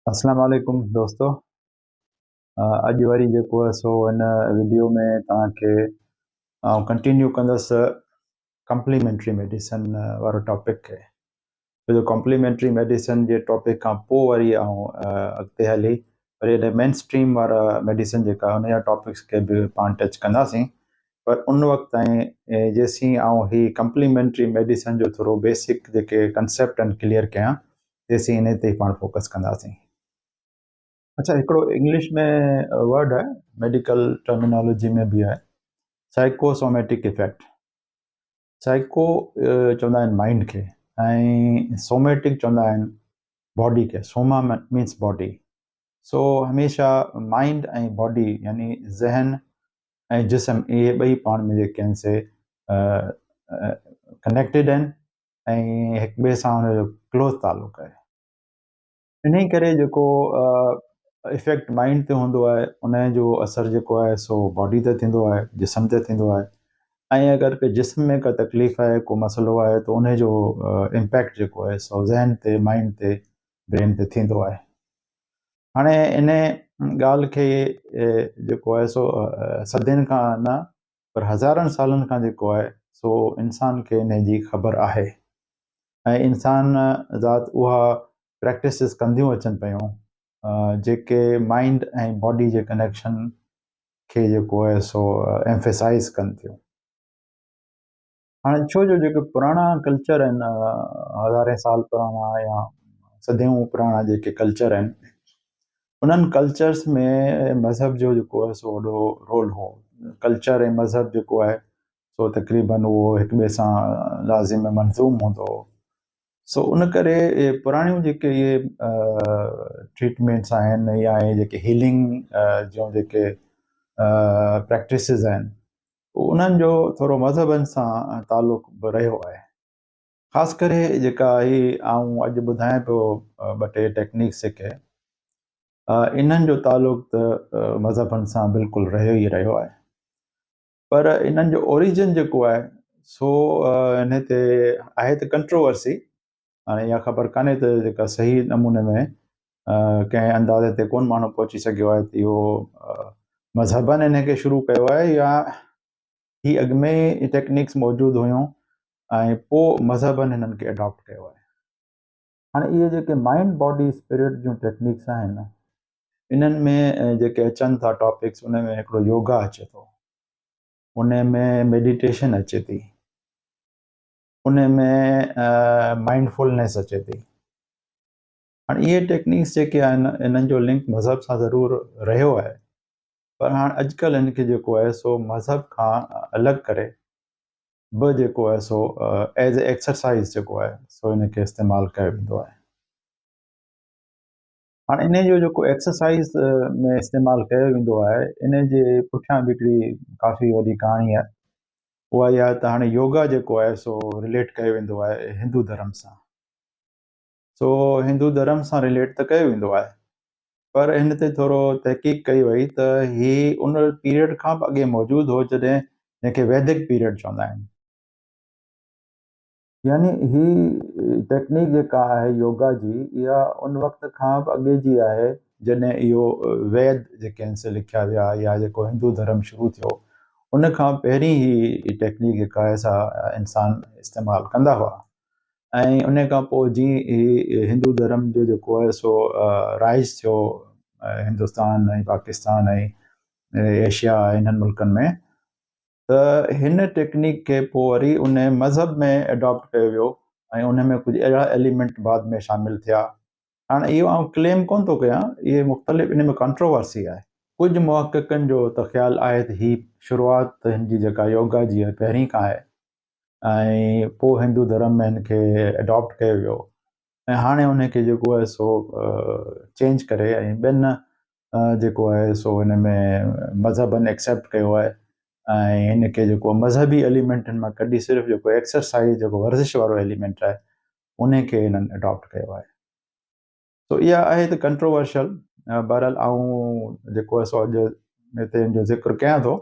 اسلام عليڪم دوستو اڄ وري جيڪو آهي سو هن وڊيو ۾ توهان کي آئون ڪنٽينيو ڪندس ڪمپليمينٽري ميڊيسن وارو ٽاپڪ کي ڇو جو ڪمپليمينٽري ميڊيسن جي ٽاپڪ کان پوء وري آئون اڳتي هلي وري هن مين اسٽريم وارا ميڊيسن جيڪا ان جا ٽاپڪس کي به پاڻ ٽچ ڪنداسين پر ان وقت تائين جيسين آئون هي ڪمپليمينٽري ميڊيسن جو ٿورو بيسڪ جيڪي ڪنسيپٽ آهن ڪليئر ڪيان تيسين انهي تي ئي پاڻ فوڪس ڪنداسين. اڇا هڪڙو انگلش ۾ ورڊ آهي ميڊيڪل ٽرمينالوجي ۾ به آهي سائيڪوسوميٽڪ افيڪٽ سائيڪو چوندا آهن مائنڊ کي ۽ سوميٽڪ چوندا آهن باڊي کي سوما مينس باڊي سو هميشه مائنڊ ۽ باڊي يعني ذهن ۽ جسم اهي ٻئي پاڻ ۾ جيڪي آهن سي ڪنيڪٽيڊ آهن ۽ هڪ ٻئي سان ان جو ڪلوز تعلق آهي انهي ڪري جيڪو افيڪٽ مائنڊ تي هوندو آهي ان جو اثر جيڪو آهي سو باڊي تي ٿيندو آهي جسم تي ٿيندو آهي ۽ اگر ڪي جسم ۾ ڪا تڪليف آهي ڪو مسئلو آهي ته ان جو امپيڪٽ جيڪو آهي سو ذهن تي مائنڊ تي برين تي ٿيندو آهي هاڻي ان ڳالهه کي جيڪو آهي سو صدين کان نه پر هزارن سالن کان جيڪو آهي سو انسان کي ان جي خبر آهي ۽ انسان ذات اها پريڪٽسز ڪنديون اچن پيون جيڪي مائنڊ ۽ باڊي جي ڪنيڪشن کي جيڪو آهي سو ايمفيسائز ڪن ٿيون. هاڻي ڇو جو جيڪي پراڻا ڪلچر آهن هزارين سال پراڻا يا صديون پراڻا جيڪي ڪلچر آهن انهن ڪلچرس ۾ مذهب جو جيڪو آهي سو وڏو رول هو ڪلچر ۽ مذهب جيڪو آهي سو تقريبن اهو هڪ ٻئي سان لازم ۽ ملزوم هوندو هو سو ان ڪري پراڻيون جيڪي اهي ٽريٽمينٽس آهن يا اهي جيڪي هيلنگ جون جيڪي پريڪٽسز آهن انهن جو ٿورو مذهبن سان تعلق به رهيو آهي. خاص ڪري جيڪا هي آئون اڄ ٻڌايان پيو ٻه ٽي ٽيڪنيڪس جيڪي انهن جو تعلق ته مذهبن سان بلڪل رهيو ئي رهيو آهي پر انهن جو اوريجن جيڪو آهي سو ان تي آهي ته ڪنٽروورسي هاڻي اها خبر ڪانهي ته جيڪا صحيح نموني ۾ ڪنهن اندازي تي ڪونه ماڻهو پهچي سگهيو آهي ته اهو مذهبن ان کي شروع ڪيو آهي يا هي اڳ ۾ ئي ٽيڪنيڪس موجود هيون ۽ پوء مذهبن هنن کي اڊاپٽ ڪيو آهي. هاڻي اهي جيڪي مائنڊ باڊي اسپرٽ جون ٽيڪنيڪس آهن انهن ۾ جيڪي اچن ٿا ٽاپڪس ان ۾ هڪڙو يوگا اچي ٿو ان ۾ ميڊيٽيشن اچي ٿي ان ۾ مائنڊ فلنيس اچي ٿي. هاڻي اهي ٽيڪنيڪس جيڪي آهن انهن جو لنڪ مذهب سان ضرور رهيو آهي پر هاڻ اڄڪلهه ان کي جيڪو آهي سو مذهب کان الڳ ڪري به جيڪو آهي سو ايز اي ايڪسرسائز جيڪو آهي سو ان کي استعمال ڪيو ويندو آهي. هاڻ ان جو جيڪو ايڪسرسائز ۾ استعمال ڪيو ويندو آهي ان جي پٺيان به هڪڙي ڪافي وڏي ڪهاڻي آهي اها اها آهي ته هاڻي يوگا جيڪو آهي سو رليٽ ڪيو ويندو آهي هندو ڌرم سان سو هندو ڌرم سان رليٽ ته ڪيو ويندو آهي پر هن تي ٿورو تحقيق ڪئي وئي ته هي ان پيريڊ کان به اڳي موجود هو جڏهن جنهن کي ويدڪ پيريڊ چوندا آهن يعني هي ٽيڪنيڪ جيڪا آهي يوگا جي اها ان وقت کان به اڳي جي آهي جڏهن اهو ويد جيڪي آهن سي لکيا ويا يا جيڪو هندو ڌرم شروع ٿيو ان کان پهرين هي ٽيڪنيڪ جيڪا آهي سا انسان استعمال ڪندا هئا ۽ ان کان پوء جيئن هي هندو ڌرم جو جيڪو آهي سو رائج ٿيو هندستان ۽ پاڪستان ۽ ايشيا انهن ملڪن ۾ ته هن ٽيڪنيڪ کي پوء وري ان مذهب ۾ اڊاپٽ ڪيو ويو ۽ ان ۾ ڪجهه اهڙا ايليمينٽ بعد ۾ شامل ٿيا. هاڻ اهو آئون ڪليم ڪونه ٿو ڪيان، اهي مختلف ان ۾ ڪانٽروورسي آهي. ڪجهه محققن جو ته خيال آهي ته هي شروعات ته هن جي جيڪا يوگا جي آهي پهرين کان آهي ۽ پوء هندو ڌرم ۾ هن کي اڊاپٽ ڪيو ويو ۽ هاڻي ان کي جيڪو آهي سو چينج ڪري ۽ ٻين جيڪو آهي سو هن ۾ مذهبن ايڪسيپٽ ڪيو آهي ۽ هن کي جيڪو مذهبي ايليمينٽ هن مان ڪڍي صرف جيڪو ايڪسرسائز جيڪو ورزش وارو ايليمينٽ آهي ان کي هنن اڊاپٽ ڪيو آهي سو اها آهي ته ڪنٽروورشل بهرحال آئون جيڪو آهي سو اڄ هتي ان جو ذڪر ڪيان ٿو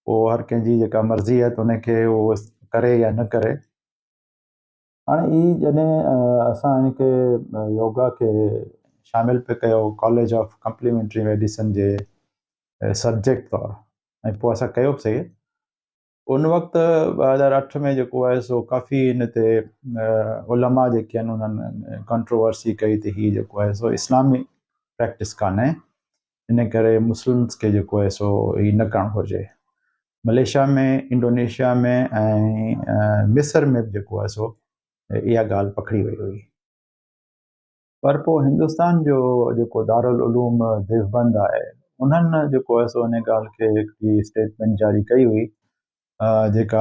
پوء هر ڪنهن جي جيڪا مرضي آهي ته ان کي اهو ڪري يا نه ڪري هاڻي هي جڏهن اسان هن کي يوگا کي شامل پئي ڪيو ڪاليج آف ڪمپليمينٽري ميڊيسن جي سبجيڪٽ طور ۽ پوء اسان ڪيو به صحيح. ان وقت 2008 ۾ جيڪو آهي سو ڪافي ان تي علماء جيڪي آهن انهن ڪنٽروورسي ڪئي ته هي جيڪو آهي سو اسلامي پريڪٽس ڪانهي، ان ڪري مسلمس کي جيڪو آهي سو هي نه ڪرڻ گهرجي. ملائيشيا ۾، انڊونيشيا ۾ ۽ مصر ۾ به جيڪو آهي سو اها ڳالهه پکڙي وئي هئي. پر پوء هندستان جو جيڪو دارالعلوم ديوبند آهي انهن جيڪو آهي سو ان ڳالهه کي هڪڙي اسٽيٽمينٽ جاري ڪئي هئي جيڪا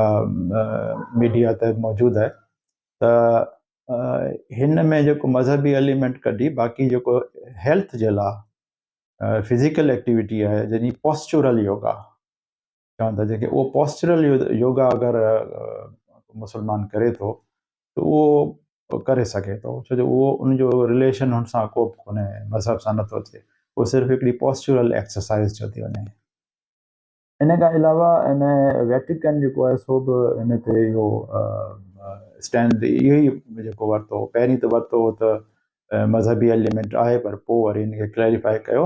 ميڊيا تي موجود آهي ته هن ۾ جيڪو مذهبي ايليمينٽ ڪڍي باقي جيڪو هيلٿ جي لاء فزيڪل ايڪٽيوٽي آهي جنهن پوسچرل يوگا چون ٿا جيڪي اهو پوسچرل يوگا اگر مسلمان ڪري ٿو ته اهو ڪري سگهي ٿو ڇو جو اهو ان جو رليشن هن سان ڪو به ڪونهي، مذهب سان نٿو اچي، اهو صرف هڪڙي پوسچرل ايڪسرسائز ڇو ٿي وڃي. ان کان علاوه ان ويٽيڪن جيڪو آهي سو به ان تي اهو اسٽينڊ اهو ئي جيڪو ورتو، پهرين ته ورتو هو ته مذهبي ايليمينٽ آهي پر پوء وري ان کي ڪليريفائي ڪيو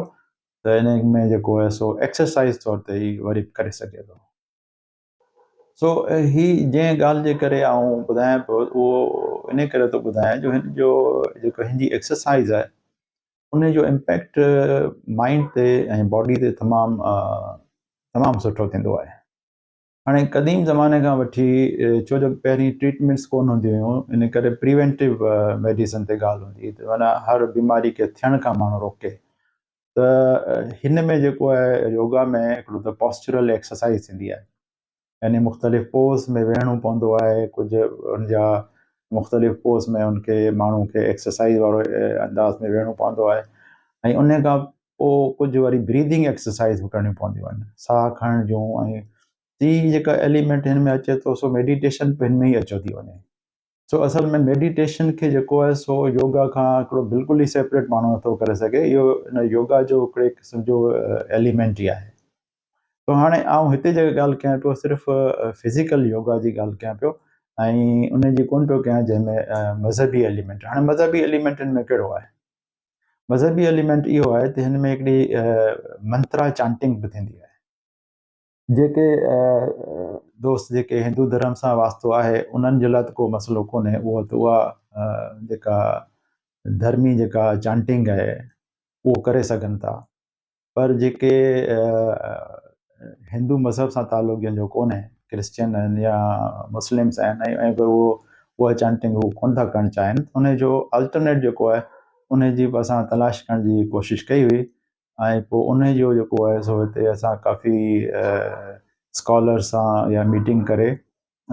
ته ان ۾ جيڪو آهي سو ايڪسرسائز طور تي ئي وري ڪري سگهي ٿو. سو هي جنهن ڳالهه جي ڪري آئون ٻڌايان پيو اهو ان ڪري ٿو ٻڌايان جو هن جو جيڪو هن جي ايڪسرسائز آهي ان جو امپيڪٽ مائنڊ تي ۽ باڊي تي تمام تمام سٺو ٿيندو آهي. هاڻي قديم زماني کان وٺي ڇو جو پهرين ٽريٽمينٽس ڪونه هونديون هيون ان ڪري پريونٽو ميڊيسن تي ڳالهه هوندي هئي ته معنيٰ هر بيماري کي ٿيڻ کان ماڻهو روڪي ته هن ۾ جيڪو آهي يوگا ۾ هڪڙو ته پوسچرل ايڪسرسائز ٿيندي آهي يعني مختلف پوز ۾ ويهڻو پوندو آهي ڪجهه ان جا مختلف پوز ۾ ان کي ماڻهو کي ايڪسرسائز وارو انداز ۾ ويهڻو پوندو آهي ۽ ان کان پوء ڪجهه وري بريدنگ ايڪسرسائز به ڪرڻيون پونديون آهن ساهه کڻڻ جون ۽ هي جيڪا ايليمينٽ هن ۾ اچي ٿو سو ميڊيٽيشن به هن ۾ ئي اچيو ٿي وڃي. سو اصل ۾ ميڊيٽيشن کي جيڪو آهي سو يوگا کان هڪڙو بلڪل ئي سيپريٽ ماڻهو نٿو ڪري سگهي. اهو ان يوگا جو هڪڙي قسم جو ايليمينٽ ئي آهي. تو هاڻي آئون هتي جيڪا ڳالهه ڪيان پيو صرف فزيڪل يوگا جي ڳالهه ڪيان پيو ۽ ان جي ڪونه پيو ڪيان جنهن ۾ مذهبي ايليمينٽ. هاڻي مذهبي ايليمينٽ هن ۾ ڪهڙو آهي؟ مذهبي ايليمينٽ اهو آهي ته هن ۾ هڪڙي منترا چانٽنگ به ٿيندي آهي. جيڪي دوست جيڪي هندو ڌرم سان واسطو آهي انهن جي لاء ته ڪو مسئلو ڪونهي، اهو ته اها جيڪا ڌرمي جيڪا چانٽنگ آهي اهو ڪري سگهن ٿا پر جيڪي هندو مذهب سان تعلق جن جو ڪونهي، ڪرسچن آهن يا مسلمس آهن ۽ اگر اهو اها چانٽنگ هو ڪونه ٿا ڪرڻ چاهين ان جو الٽرنيٽ جيڪو آهي ان جي به اسان تلاش ڪرڻ جي ڪوشش ڪئي هئي ۽ پوء انهي جو جيڪو آهي سو هتي اسان ڪافي اسڪالر سان يا ميٽنگ ڪري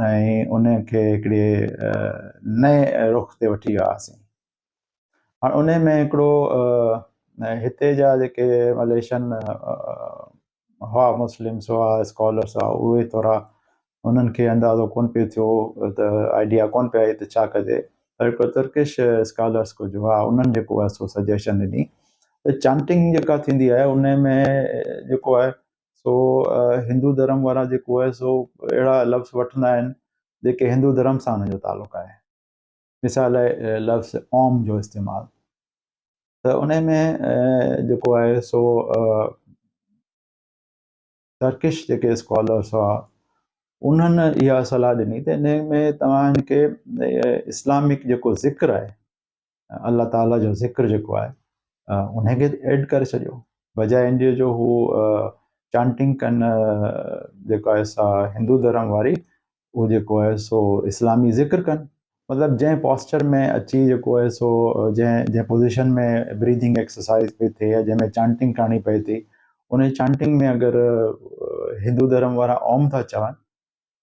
۽ ان کي هڪڙي نئين رخ تي وٺي ويا هئاسين. هاڻ انهي ۾ هڪڙو هتي جا جيڪي مليشن هئا، مسلمس هئا، اسڪالرس هئا، اهي ٿورا انهن کي اندازو ڪونه پئي ٿيو ته آئيڊيا ڪونه پئي آئي ته ڇا ڪجي پر هڪڙو ترڪش اسڪالرس ڪجهه هئا انهن جيڪو آهي سو سجيشن ڏني ته چانٽنگ جيڪا ٿيندي آهي ان ۾ جيڪو آهي سو هندو ڌرم وارا جيڪو آهي سو اهڙا لفظ وٺندا آهن جيڪي هندو ڌرم سان انهن جو تعلق آهي. مثال آهي لفظ اوم جو استعمال ته ان ۾ جيڪو آهي سو ترڪش جيڪي اسڪالرس هئا انهن اها صلاح ڏني ته ان ۾ توهان هن کي اسلامڪ جيڪو ذڪر آهي الله تعاليٰ جو ذڪر جيڪو آهي ان کي ايڊ ڪري ڇڏيو بجاء ان جي جو هو چانٽنگ ڪن جيڪو آهي سا هندو ڌرم واري اهو جيڪو آهي سو اسلامي ذڪر ڪن. مطلب جنهن پوسچر ۾ اچي جيڪو آهي سو جنهن جنهن پوزيشن ۾ بريدنگ ايڪسرسائز پئي ٿئي يا جنهن ۾ چانٽنگ ڪرڻي پئي ٿي ان چانٽنگ ۾ اگر هندو ڌرم وارا اوم ٿا چون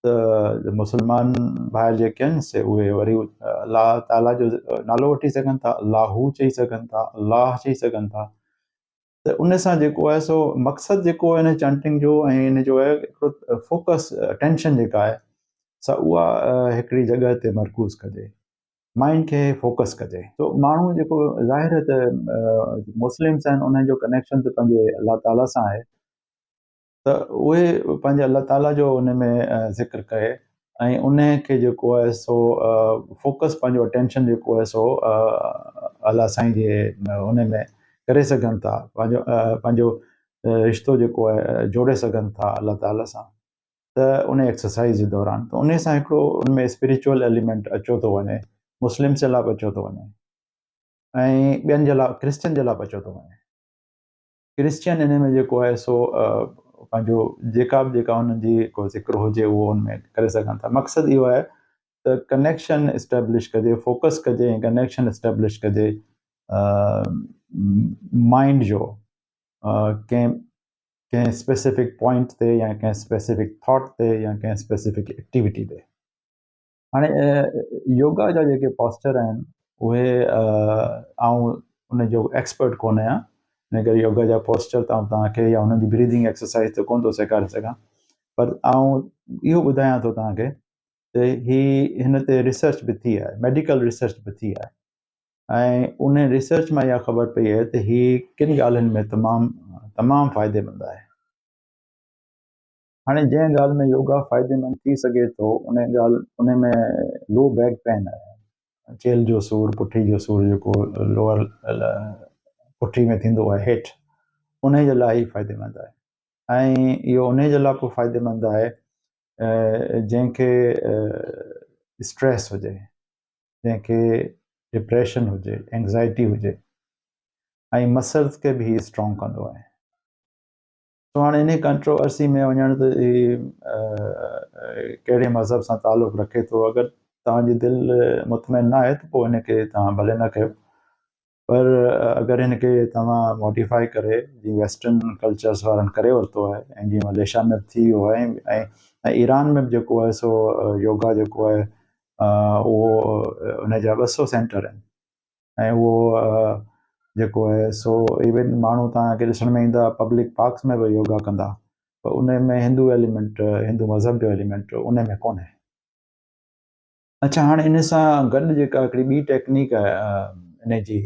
ته مسلمان ڀائر جيڪي آهن سي اهي وري الله تعاليٰ جو نالو وٺي سگهن ٿا، الله هو چئي سگهن ٿا، الله چئي سگهن ٿا. ته ان سان جيڪو آهي سو مقصد جيڪو آهي ان چانٽنگ جو ۽ ان جو آهي هڪڙو فوڪس اٽينشن جيڪا آهي سا اها هڪڙي جڳهه تي مرڪوز ڪجي، مائنڊ کي فوڪس ڪجي. تو ماڻهو جيڪو ظاهر آهي ته مسلمس آهن انهن جو ڪنيڪشن ته پنهنجي الله تعاليٰ سان آهي ته اهي پنهنجي الله تعاليٰ جو ان ۾ ذڪر ڪري ۽ ان کي جيڪو آهي سو فوڪس پنهنجو اٽينشن جيڪو آهي سو الله سائين جي ان ۾ ڪري سگهن ٿا، پنهنجو پنهنجو رشتو جيڪو آهي جوڙي سگهن ٿا الله تعالي سان، ته ان ايڪسرسائز جي دوران ته ان سان هڪڙو ان ۾ اسپريچوئل ايليمينٽ اچو ٿو وڃي، مسلمس جي لاء به اچو ٿو وڃي ۽ ٻين جي لاء ڪرسچن جي لاء به اچو ٿو وڃي. ڪرسچن ان ۾ جيڪو آهي سو پنهنجو جيڪا به جيڪا انهن جي ڪو ذڪر هجي اهو ان ۾ ڪري سگهن ٿا. مقصد اهو آهي ته ڪنيڪشن اسٽيبلش ڪجي، فوڪس ڪجي ۽ ڪنيڪشن اسٽيبلش ڪجي مائنڊ جو ڪنهن ڪنهن اسپيسيفڪ پوائنٽ تي يا ڪنهن اسپيسيفڪ ٿاٽ تي يا ڪنهن اسپيسيفڪ ايڪٽيوٽي تي. هاڻي يوگا جا جيڪي پوسچر آهن اهي آئون ان جو ايڪسپرٽ ڪونه آهيان، ان ڪري يوگا جا پوسچر ته آئون توهان کي يا انهن جي بريدنگ ايڪسرسائز ته ڪونه ٿو سيکاري سگهان، پر آئون اهو ٻڌايان ٿو توهان کي ته هي هن تي ريسرچ به ٿي آهي، ميڊيڪل ريسرچ به ٿي آهي ۽ ان ريسرچ مان اها خبر پئي آهي ته هي ڪن ڳالهين ۾ تمام تمام فائديمند آهي. هاڻي جنهن ڳالهه ۾ يوگا فائديمند ٿي سگهي ٿو ان ڳالهه ان ۾ لو بيڪ پين آهي، چيلهه جو سور، پٺي جو سور جيڪو لوئر پٺي ۾ ٿيندو آهي هيٺ، ان جي لاء هي فائديمند آهي ۽ اهو ان جي لاء به فائديمند آهي جنهن کي اسٽريس هجي، جنهن کي ڊپريشن هجي، اينگزائٽي هجي ۽ مسلز کي به هي اسٽرانگ ڪندو آهي. سو هاڻي انهي ڪنٽروورسي ۾ وڃڻ ته هي ڪهڙي مذهب سان تعلق رکي ٿو، اگر توهان جي دل مطمئن نه آهي ته پوء ان کي توهان ڀلي نه ڪيو، پر اگر هن کي توهان ماڊيفائي ڪري جيئن ويسٽرن ڪلچرس وارن ڪري ورتو آهي ۽ جيئن ملائيشيا ۾ به ٿي ويو آهي ۽ ايران ۾ به جيڪو آهي سو يوگا جيڪو آهي اهو ان جا 200 سينٽر آهن ۽ اهو جيڪو آهي سو ايون ماڻهو توهان کي ڏسڻ ۾ ايندا پبلڪ پارڪس ۾ به يوگا ڪندا، پر ان ۾ هندو ايليمينٽ، هندو مذهب جو ايليمينٽ ان ۾ ڪونهي. اڇا هاڻي ان سان گڏ جيڪا هڪڙي ٻي ٽيڪنيڪ آهي ان جي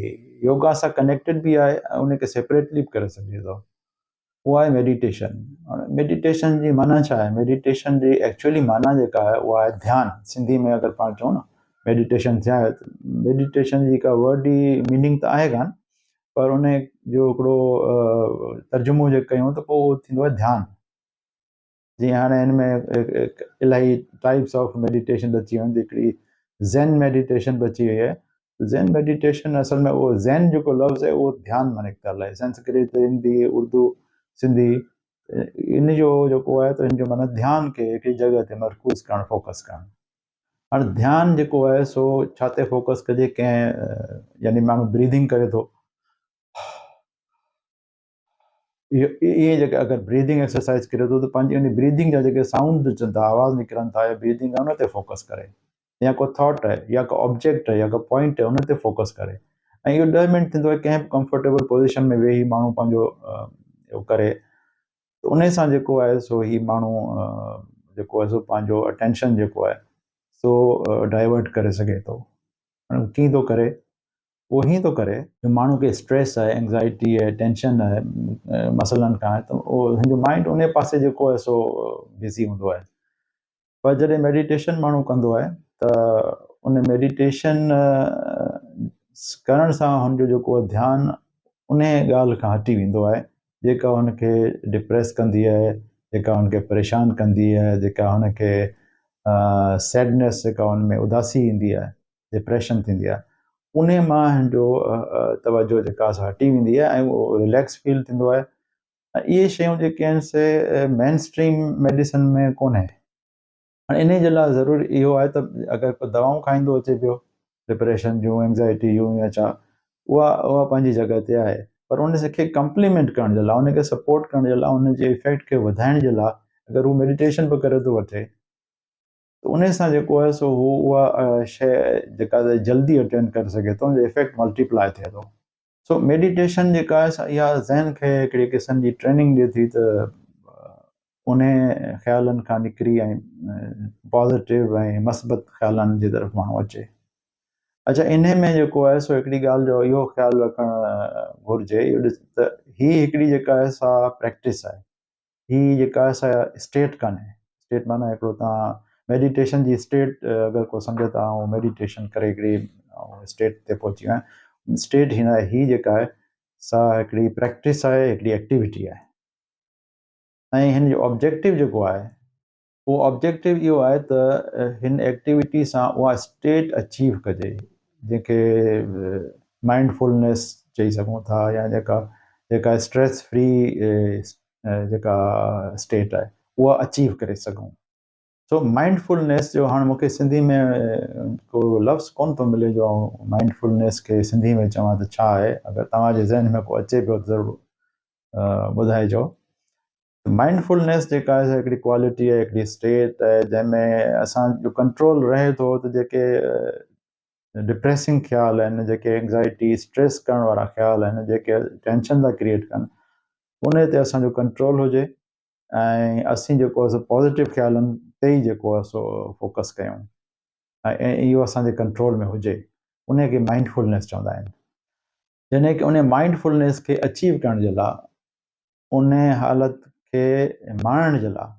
يوگا سان ڪنيڪٽيڊ به آهي ۽ ان کي سيپريٽلي به ڪري سگهجي ٿو، اها آهي ميڊيٽيشن. هاڻي ميڊيٽيشن جي معنيٰ ڇا آهي؟ ميڊيٽيشن جي ايڪچوئلي معنيٰ جيڪا آهي اها آهي ڌيان. سنڌي ۾ اگر پاڻ چئون نه ميڊيٽيشن ڇا آهي ته ميڊيٽيشن جي ڪا ورڊ ئي ميننگ ته آهي ڪانه، پر ان جو هڪڙو ترجمو جي ڪيون ته پوء اهو ٿيندو آهي ڌيان. جيئن هاڻي هن ۾ الاهي ٽائپس آف ميڊيٽيشن اچي ويون آهن، هڪڙي زين ميڊيٽيشن به اچي وئي آهي. زين ميڊيٽيشن اصل ۾ اهو زين جيڪو لفظ آهي اهو ڌيان مان نڪتل آهي. سنسڪرت، هندي، اردو، سنڌي ان جو جيڪو آهي ته ان جو معنيٰ ڌيان کي هڪڙي جڳهه تي مرڪوز ڪرڻ، فوڪس ڪرڻ. هاڻي ڌيان جيڪو آهي سو ڇا تي فوڪس ڪجي؟ ڪنهن يعني ماڻهو بريدنگ ڪري ٿو، اهي جيڪي اگر بريدنگ ايڪسرسائز ڪري ٿو ته پنهنجي ان بريدنگ جا جيڪي سائونڊ اچن ٿا، آواز نڪرن ٿا يا بريدنگ آهي ان تي فوڪس ڪري، يا ڪو ٿاٽ آهي يا ڪو آبجيڪٽ آهي يا ڪو پوائنٽ آهي ان تي فوڪس ڪري. ۽ اهو 10 منٽ ٿيندو آهي ڪنهن به ڪمفرٽيبل پوزيشن ۾ ويهي ماڻهو پنهنجو اهو ڪري ته ان سان جيڪو آهي سو هي ماڻهو جيڪو آهي سو پنهنجو اٽينشن جيڪو آهي سو ڊائيورٽ ڪري سگهي ٿو. هاڻي ڪيئن ٿو ڪري؟ اهو هيئن ٿو ڪري جو ماڻهو کي اسٽريس آهي، اينگزائٽي آهي، ٽينشن آهي، مسئلن کان آهي ته اهو هن جو مائنڊ ان پاسي جيڪو آهي سو بزي هوندو آهي. پر جڏهن ميڊيٽيشن ماڻهو ڪندو آهي ته ان ميڊيٽيشن ڪرڻ سان هن جو جيڪو ڌيان ان ڳالهه کان هٽي ويندو آهي جيڪا هن کي ڊپريس ڪندي آهي، جيڪا هن کي پريشان ڪندي آهي، جيڪا هن کي سيڊنيس جيڪا هن ۾ اداسي ايندي آهي، ڊپريشن ٿيندي آهي، انهي مان هن جو توجه جيڪا سا هٽي ويندي آهي ۽ اهو رليڪس فيل ٿيندو آهي. ۽ اهي شيون جيڪي آهن سي مين اسٽريم ميڊيسن ۾ ڪونهي. هاڻي انهي جي لاء ضروري اهو آهي ته اگر ڪو دوائون کائيندو اچي پيو ڊپريشن جون، اينگزائٽي جون يا ڇا، اها پنهنجي جڳهه تي آهي، پر ان کي ڪمپليمينٽ ڪرڻ جي لاء، ان کي سپورٽ ڪرڻ جي لاء، ان جي افيڪٽ کي وڌائڻ جي لاء اگر هو ميڊيٽيشن به ڪري ٿو وٺي ته انهي سان جيڪو آهي سو هو اها شيء جيڪا جلدي اٽينڊ ڪري سگهي ٿو، ان جو افيڪٽ ملٽيپلائي ٿئي ٿو. سو ميڊيٽيشن جيڪا آهي سا اها ذهن کي هڪڙي قسم جي ٽريننگ ڏئي ٿي ته انهي خيالن کان نڪري ۽ پازيٽو ۽ مثبت خيالن جي طرف ماڻهو اچي. اڇا انهي ۾ جيڪو آهي سو هڪڙي ڳالهه جو اهو خيال رکڻ گهرجي اهو ڏس ته هي هڪڙي جيڪا آهي سا پريڪٽس آهي، هي جيڪا آهي سا اسٽيٽ ڪانهي. اسٽيٽ معنيٰ هڪڙو توهان ميڊيٽيشن جي اسٽيٽ اگر ڪو سمجهي ته آئون ميڊيٽيشن ڪري هڪڙي اسٽيٽ تي پهچي ويو آهيان، اسٽيٽ هي ناهي، هي جيڪا آهي سا هڪڙي پريڪٽس آهي، هڪڙي ايڪٽيوٽي آهي ۽ هن جو آبجيڪٽو جيڪو آهي اهو آبجيڪٽو اهو آهي ته هن ايڪٽيوٽي سان اها اسٽيٽ اچيو ڪجي جنهن کي مائنڊ فلنيس چئي سگهون ٿا يا جيڪا جيڪا اسٽريس فري جيڪا اسٽيٽ آهي اها اچيو ڪري سگهون. سو مائنڊ فلنيس جو هاڻ مونکي سنڌي ۾ ڪو لفظ ڪونه ٿو ملي جو آئون مائنڊ فلنيس کي سنڌي ۾ چوان ته ڇا آهي، اگر توهان جي ذهن ۾ ڪو اچي پيو ته ضرور ٻڌائجو. مائنڊ فلنيس جيڪا آهي سا هڪڙي ڪوالٽي آهي، هڪڙي اسٽيٽ آهي جنهن ۾ اسان جو ڪنٽرول رهي ٿو ته جيڪي ڊپريسنگ خيال آهن، جيڪي اينگزائٽي اسٽريس ڪرڻ وارا خيال آهن، جيڪي ٽينشن ٿا ڪريئيٽ ڪن، ان تي اسان جو ڪنٽرول هجي ۽ اسين جيڪو آهي سو پازيٽو خيالن تي ئي جيڪو آهي سو فوڪس ڪيون ۽ اهو اسان جي ڪنٽرول ۾ هجي، ان کي مائنڊ فلنيس چوندا آهن. يعني ڪه ان مائنڊ فلنيس کي اچيو ڪرڻ جي لاء ان حالت کي ماڻڻ جي لاء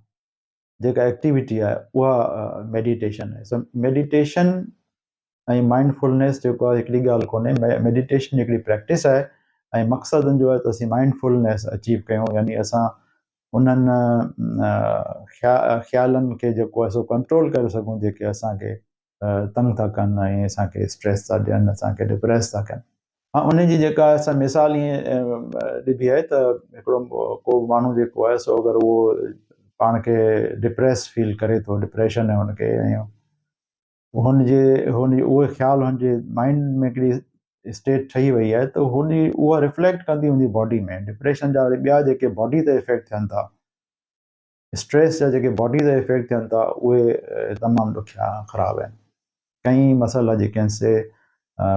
جيڪا ايڪٽيوٽي آهي اها ميڊيٽيشن آهي. سو ميڊيٽيشن ۽ مائنڊ فلنيس جيڪو آهي هڪڙي ڳالهه ڪونهي، ميڊيٽيشن هڪڙي پريڪٽس آهي ۽ مقصد ان جو آهي ته اسين مائنڊ فلنيس اچيو ڪيون، يعني اسان انهن خيالن کي جيڪو آهي سو ڪنٽرول ڪري سگهون جيڪي اسان کي تنگ ٿا ڪن ۽ اسان کي اسٽريس ٿا ڏين، اسان کي ڊپريس ٿا ڪن. ها ان جي جيڪا اسان مثال ائين ڏبي آهي ته هڪڙو ڪو به ماڻهو جيڪو آهي سو اگر اهو پاڻ کي ڊپريس فيل ڪري ٿو، ڊپريشن آهي هن کي ۽ هن جي هن جي اهي خيال هن جي مائنڊ ۾ هڪڙي اسٽيٽ ٺهي وئي آهي ته هن جي اها رفليڪٽ ڪندي هن جي باڊي ۾. ڊپريشن جا وري ٻيا جيڪي باڊي تي افيڪٽ ٿين ٿا، اسٽريس جا جيڪي باڊي تي افيڪٽ ٿين ٿا اهي تمام ڏکيا خراب آهن. ڪئين مسئلا جيڪي آهن سي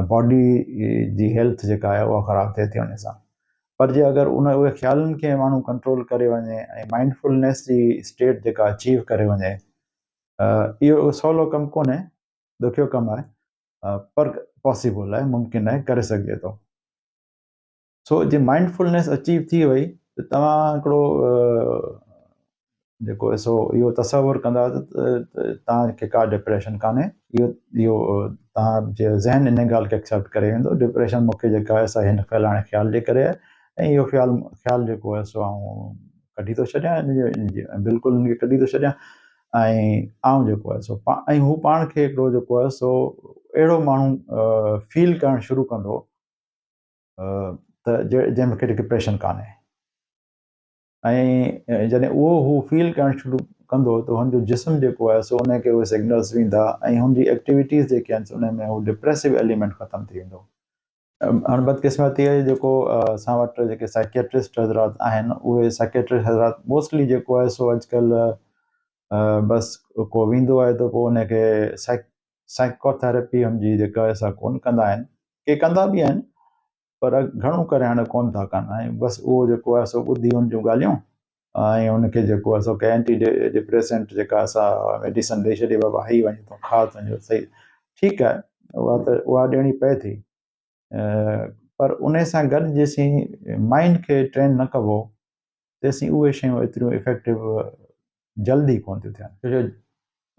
باڊي جي هيلٿ جيڪا آهي اها خراب ٿئي ٿي ان سان. پر جي اگر ان اهي خيالن کي ماڻهو ڪنٽرول ڪري وڃي ۽ مائنڊ فلنيس جي اسٽيٽ جيڪا اچيو ڪري وڃي، اهو سولو ڪم ڪونهي، ڏکيو ڪم آهي پر پاسيبل آهي، ممڪن آهي، ڪري سگهجي ٿو. سو جي مائنڊ فلنيس اچيو ٿي وئي ته توهان هڪڙو جيڪو سو اهو تصور ڪندا ته توهان کي ڪا ڊپريشن ڪانهي، اهو اهو توهان جي ذهن ان ڳالهه کي ايڪسيپٽ ڪري ويندو ڊپريشن مون کي جيڪا آهي سا هن فلاڻي خيال جي ڪري آهي ۽ اهو خيال خيال جيڪو آهي سو آئون ڪڍي ٿو ڇڏيان بلڪل ان کي ڪڍي ٿو ڇڏيان ۽ آئون جيڪو آهي سو ۽ هو پاڻ کي هڪڙو جيڪو آهي سو اهڙو ماڻهو فيل ڪرڻ شروع ڪندو ته جنهن ۾ کي ڊپريشن ڪانهي ۽ جڏهن اهو هو فيل ڪرڻ شروع ڪندو ته هن جو جسم جيڪو آهي سو ان کي اهي سگنلز ويندا ۽ هن جي ايڪٽيوٽيز جيڪي آهن ان ۾ هو ڊپريسو ايليمينٽ ختم ٿي ويندو. هاڻ بدقسمتي آهي جيڪو اسان وٽ جيڪي سائڪيٽرسٽ حضرات آهن اهي سائڪيٽرسٽ حضرات موسٽلي جيڪو آهي سو اڄڪلهه بس ڪو ويندو آهي ته پوء ان کي سائڪ سائيڪو ٿيراپي هن جي جيڪا آهي سا ڪونه ڪندا آهن، ڪي ڪندا به آهن پر گهڻو ڪري هاڻي ڪونه ٿا ڪن ۽ بس اهو جيڪو آهي سو ٻڌي هن جون ڳالهيون ۽ هن کي جيڪو آهي سو ڪي اينٽي ڊپريسنٽ جيڪا سا ميڊيسن ڏئي ڇڏي بابا هي وڃي تون کاء تنهنجو صحيح ٺيڪ آهي اها ته اها ڏيڻي پئي ٿي پر ان سان گڏ جيسين مائنڊ کي ٽرين نه ڪبو تيسين اهي شيون ايتريون افيڪٽو جلدي ڪونه ٿيون ٿين. ڇو جو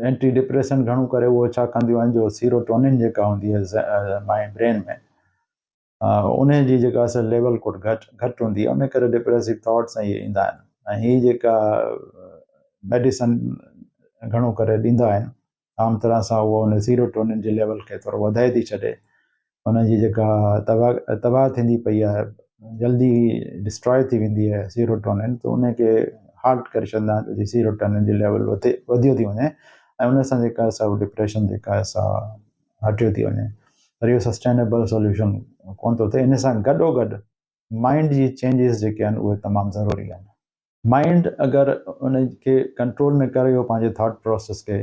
اينٽي ڊپريسنٽ گهڻو ڪري اهو ڇا ڪنديون آهن جو سيروٽونين جيڪا هوندي آهي مائنڊ برين ۾ ان جي جيڪا اصل ليول ڪوٽ گهٽ گهٽ هوندي آهي ان ڪري ڊپريسو ٿاٽس ۽ اهي ايندا آهن ۽ هي جيڪا ميڊيسن گهڻو ڪري ڏيندا آهن عام طرح سان اهو ان سيروٽونين جي ليول کي ٿورو وڌائي ٿي ڇڏي، ان جي جيڪا تباهه تباهه ٿيندي پئي آهي جلدي ڊسٽرائي ٿي ويندي آهي سيروٽونين ته ان کي هالٽ ڪري ڇڏندا آهن ته جي سيروٽونين جي ليول وڌي وڌيو ٿي وڃي ۽ ان سان جيڪا سا ڊپريشن جيڪا آهي سا هٽيو ٿي وڃي پر اهو سسٽينيبل سوليوشن ڪونه ٿو ٿئي. ان سان گڏو گڏ مائنڊ جي چينجز جيڪي آهن اهي تمام ضروري آهن. مائنڊ اگر ان کي ڪنٽرول ۾ ڪري ويو پنهنجي ٿاٽ پروسيس کي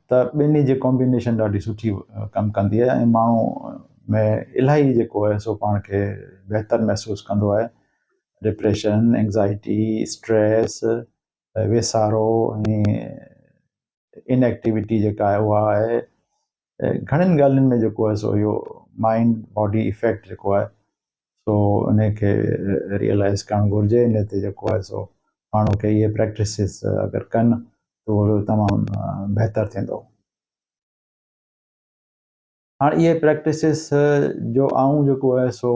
ته ٻنهي جي ڪمبينيشن ڏاڍي سٺي ڪم ڪندي آهي ۽ ماڻهو ۾ الاهي جيڪو آهي سو پاڻ کي بهتر محسوس ڪندو آهي. ڊپريشن، اينگزائٽي، اسٽريس، ويسارو ۽ ان ايڪٽيوٽي جيڪا آهي اها آهي گهڻين ڳالهين ۾ جيڪو آهي سو اهو مائنڊ باڊي افيڪٽ جيڪو آهي سو ان کي ريئلائز ڪرڻ گهرجي. ان تي جيڪو آهي سو ماڻهو کي اهي پريڪٽسز اگر ڪن ته اهو تمام بهتر ٿيندو. هاڻ اهي پريڪٽسز جو آئون جيڪو آهي سو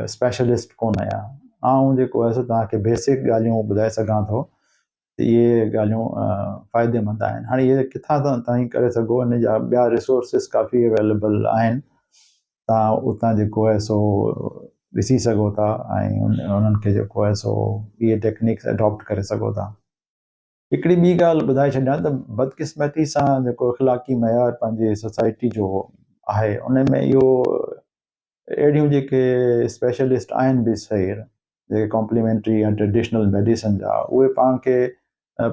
اسپيشلسٽ ڪونه آهيان، آئون جيڪو آهي سو توهان کي بيسڪ ڳالهيون ٻڌائي سگهان ٿو ته اهي ڳالهيون فائديمند آهن. هاڻي اهي ڪٿان تائين ڪري سگهو، ان جا ٻيا ريسورسز ڪافي اويليبل آهن، توهان اتان جيڪو آهي سو ڏسي سگهو ٿا ۽ انهن کي جيڪو آهي سو اهي ٽيڪنيڪس اڊاپٽ ڪري سگهو ٿا. هڪڙي ٻي ڳالهه ٻڌائي ڇڏيان ته بدقسمتي سان جيڪو اخلاقي معيار پنهنجي سوسائٽي جو آهي ان ۾ اهو اهڙيون جيڪي اسپيشلسٽ آهن به صحيح جيڪي ڪامپليمينٽري يا ٽريڊيشنل ميڊيسن جا اهي پاڻ کي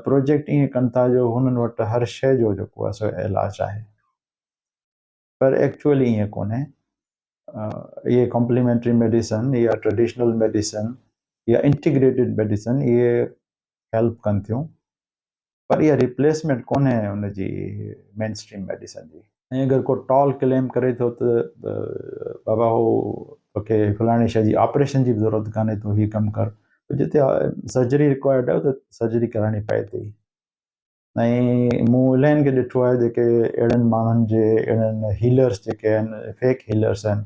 پروجيڪٽ ائين ڪن ٿا جو هنن وٽ هر شيء جو جيڪو آهي سو علاج آهي پر ايڪچوئلي ائين ڪونهي. اهي ڪامپليمينٽري ميڊيسن يا ٽريڊيشنل ميڊيسن يا انٽيگريٽيڊ ميڊيسن اهي هيلپ ڪن ٿيون پر اها ريپليسمينٽ ڪونهي ان جي مين اسٽريم ميڊيسن جي. ۽ اگر ڪو ٽال ڪليم ڪري ٿو ته بابا هو توکي فلاڻي شيء جي آپريشن جي به ضرورت ڪانهي تون هي ڪم ڪر، جتي سرجري رڪوائرڊ آهي اتي سرجري ڪرائڻي پئي ٿي. ۽ مون الائين کي ڏٺو آهي جيڪي اهڙن ماڻهن جي اهڙن هيلرس جيڪي آهن فيڪ هيلرس آهن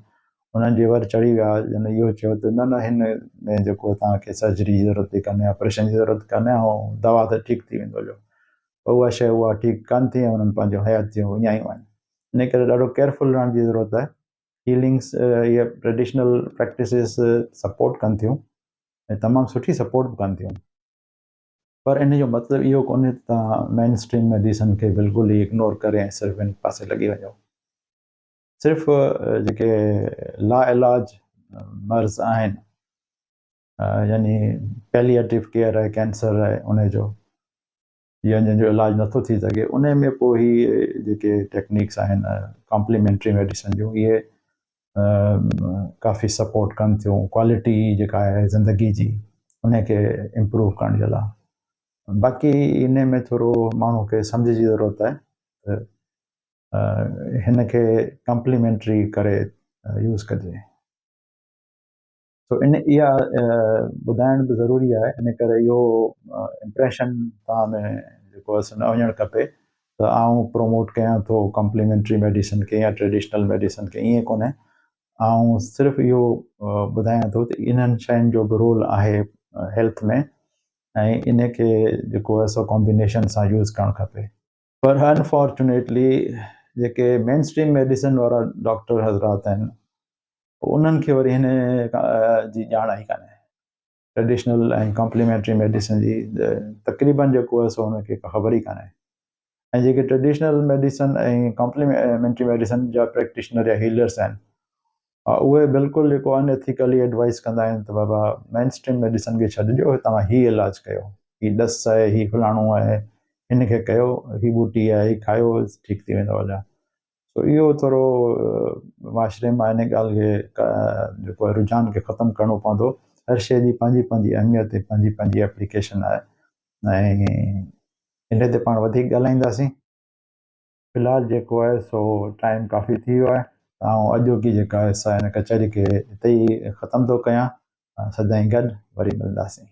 انهن جي ور چڙهي ويا جن اهو چيو ته نه نه هن ۾ جيڪو توهان کي سرجري جي ضرورت ئي ڪانهي آپريشن جي ضرورت ڪانهي ۽ دوا ته ٺيڪ ٿي ويندو جو اها شيء اها ٺيڪ ڪانه ٿي ۽ انهن پنهنجون حياتيون وڃايون آهن ان ڪري ڏاڍو ڪيئرفل رهڻ جي ضرورت آهي. هيلنگس اهي ٽريڊيشنل پريڪٽسز سپورٽ ڪن ٿيون ۽ تمام سٺي سپورٽ به ڪن ٿيون. پر ان جو مطلب اهو ڪونهي ته توهان مين اسٽريم ميڊيسن کي بلڪل ئي اگنور ڪري ۽ صرف ان پاسي لڳي وڃو. صرف جيڪي لا علاج مرض آهن يعني پيليئيٽو ڪيئر آهي ڪينسر آهي ان جو يا جنهن جو علاج نٿو ٿي سگهي ان ۾ پوء هي جيڪي ٽيڪنيڪس آهن ڪامپليمينٽري ميڊيسن جون اهي ڪافي سپورٽ ڪن ٿيون ڪوالٽي جيڪا آهي زندگي جي ان کي امپروو ڪرڻ جي لاء باقي ان ۾ ٿورو ماڻهو کي سمجھ جي ضرورت آهي ته هن کي ڪمپليمينٽري ڪري يوز ڪجي سو ان اها ٻڌائڻ به ضروري آهي ان ڪري اهو امپريشن توهان ۾ جيڪو آهي سو نه وڃڻ کپي ته آئون پروموٽ ڪيان ٿو ڪمپليمينٽري ميڊيسن کي يا ٽريڊيشنل ميڊيسن کي ائين ڪونهي آئون صرف اهو ٻڌايان ٿو ته انهن شين جو به رول آهي هيلٿ ۾ ۽ ان کي جيڪو آهي سو ڪمبينيشن سان يوز ڪرڻ کپي. پر انفارچونيٽلي جيڪي مين اسٽريم ميڊيسن وارا ڊاڪٽر حضرات آهن انهن کي وري هن جي ڄاڻ ئي ڪانهي ٽريڊيشنل ۽ ڪمپليمينٽري ميڊيسن جي تقريبن جيڪو آهي سو هن کي خبر ئي ڪانهي ۽ جيڪي ٽريڊيشنل ميڊيسن ۽ ڪمپليمينٽري ميڊيسن جا پريڪٽيشنر يا هيلرس آهن اهي بلڪل جيڪو ان ايٿيڪلي ايڊوائس ڪندا آهن ته بابا مين اسٽريم ميڊيسن کي ڇڏي ڏيو توهان هي علاج ڪيو هي ڏس آهي هي فلاڻو آهي هن کي ڪيو هي ٻوٽي آهي هي کايو ٺيڪ ٿي ويندو هليا سو اهو ٿورو معاشري مان ان ڳالهه کي جيڪو آهي رجحان کي ختم ڪرڻو پوندو هر شيء جي پنهنجي پنهنجي اهميت ۽ پنهنجي پنهنجي ايپليڪيشن آهي ۽ ان تي پاڻ وڌيڪ ڳالهائينداسين. في الحال جيڪو آهي سو ٽائيم ڪافي ٿي ويو آهي ته آئون اڄوڪي جيڪا آهي سا هن ڪچهري کي هتي ئي ختم ٿو ڪيان. سدائين گڏ وري ملنداسين.